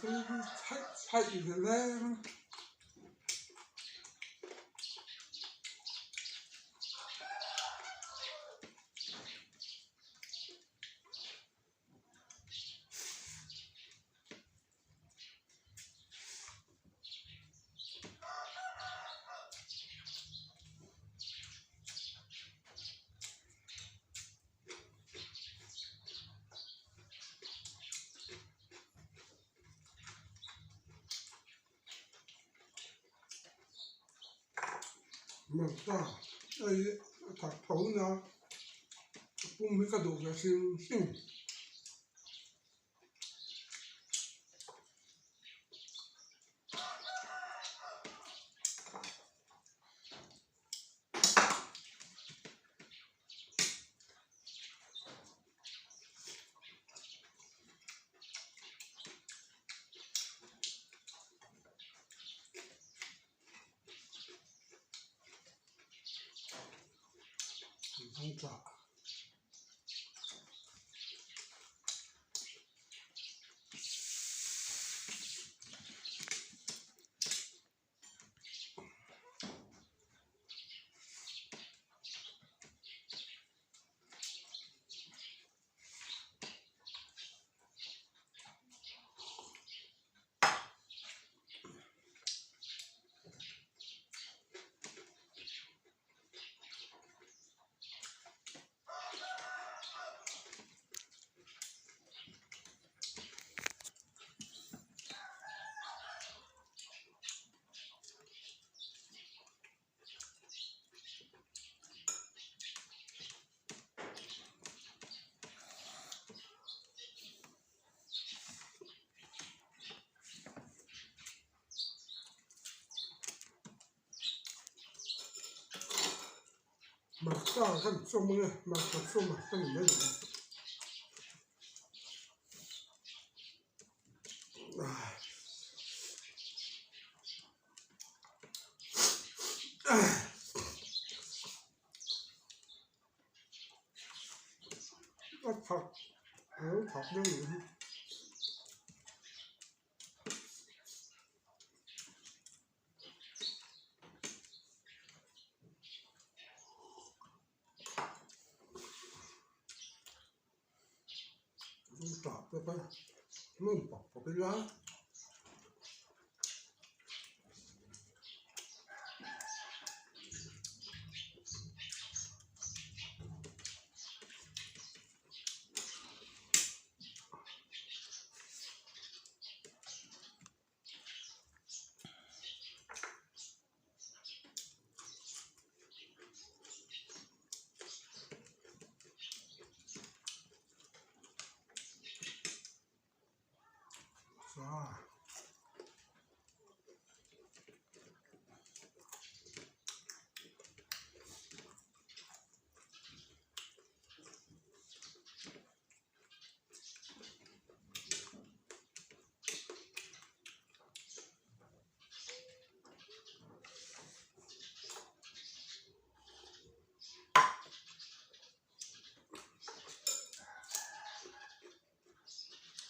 Chhaih chhaih ve leng a. Hmarcha hei a that tho nia a pum hi ka duh ve hrim hrim. Hmarcha kan chawm ange hmarcha chawm a ka ni mai lo a thak a lo thak deuh nih hi. Tah te kha hmun pak pak ila.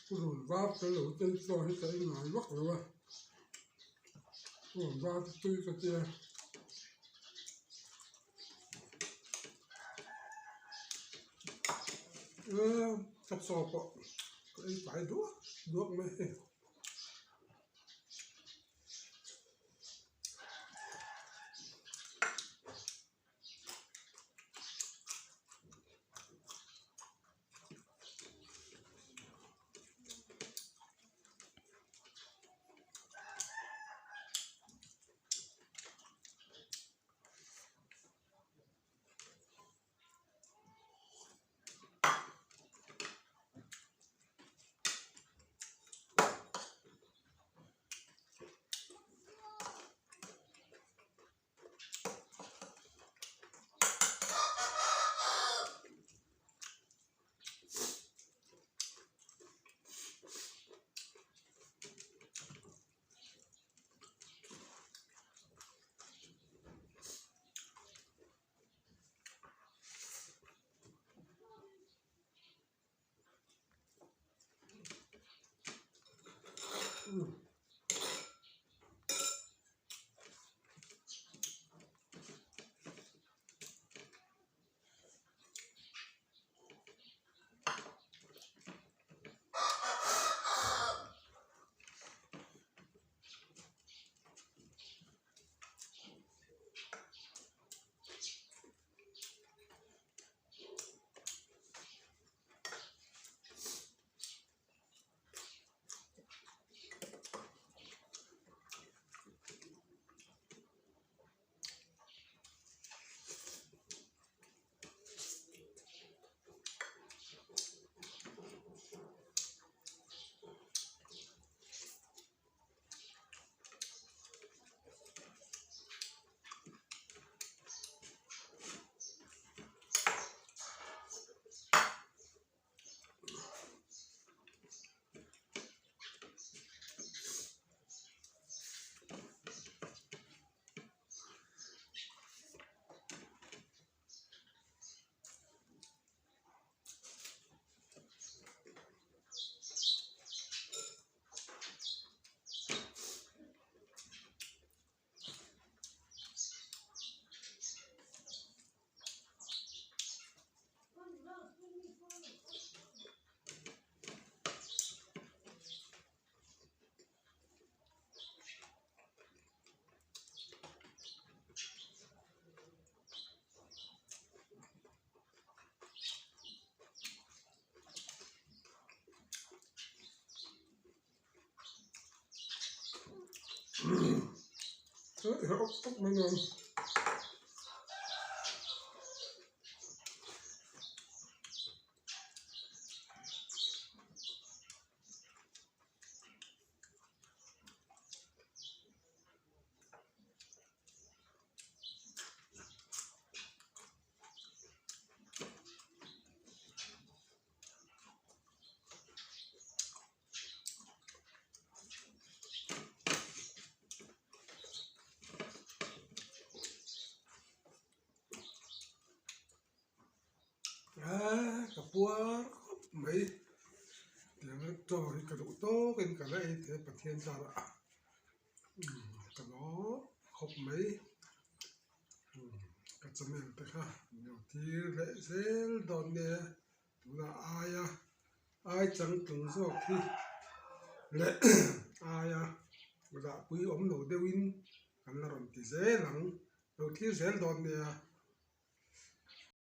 Purun var te lo tel chuan hi ka en ngai vak lo a purun var te tui ka tia. Ka chaw pawh ka ei tlai duak duak mai hei. Aa ka puar khawp mai tiang chaw hi ka duh tawkin ka la ei thei a Pathian zarah ka lawm khawp mai ka channel te kha min lo tir leh zel dawn nia tunah aia ai changtlung zawk hi leh aia zahpui awm lo deuhin kan la rawn ti zel ang lo thlir zel dawn nia.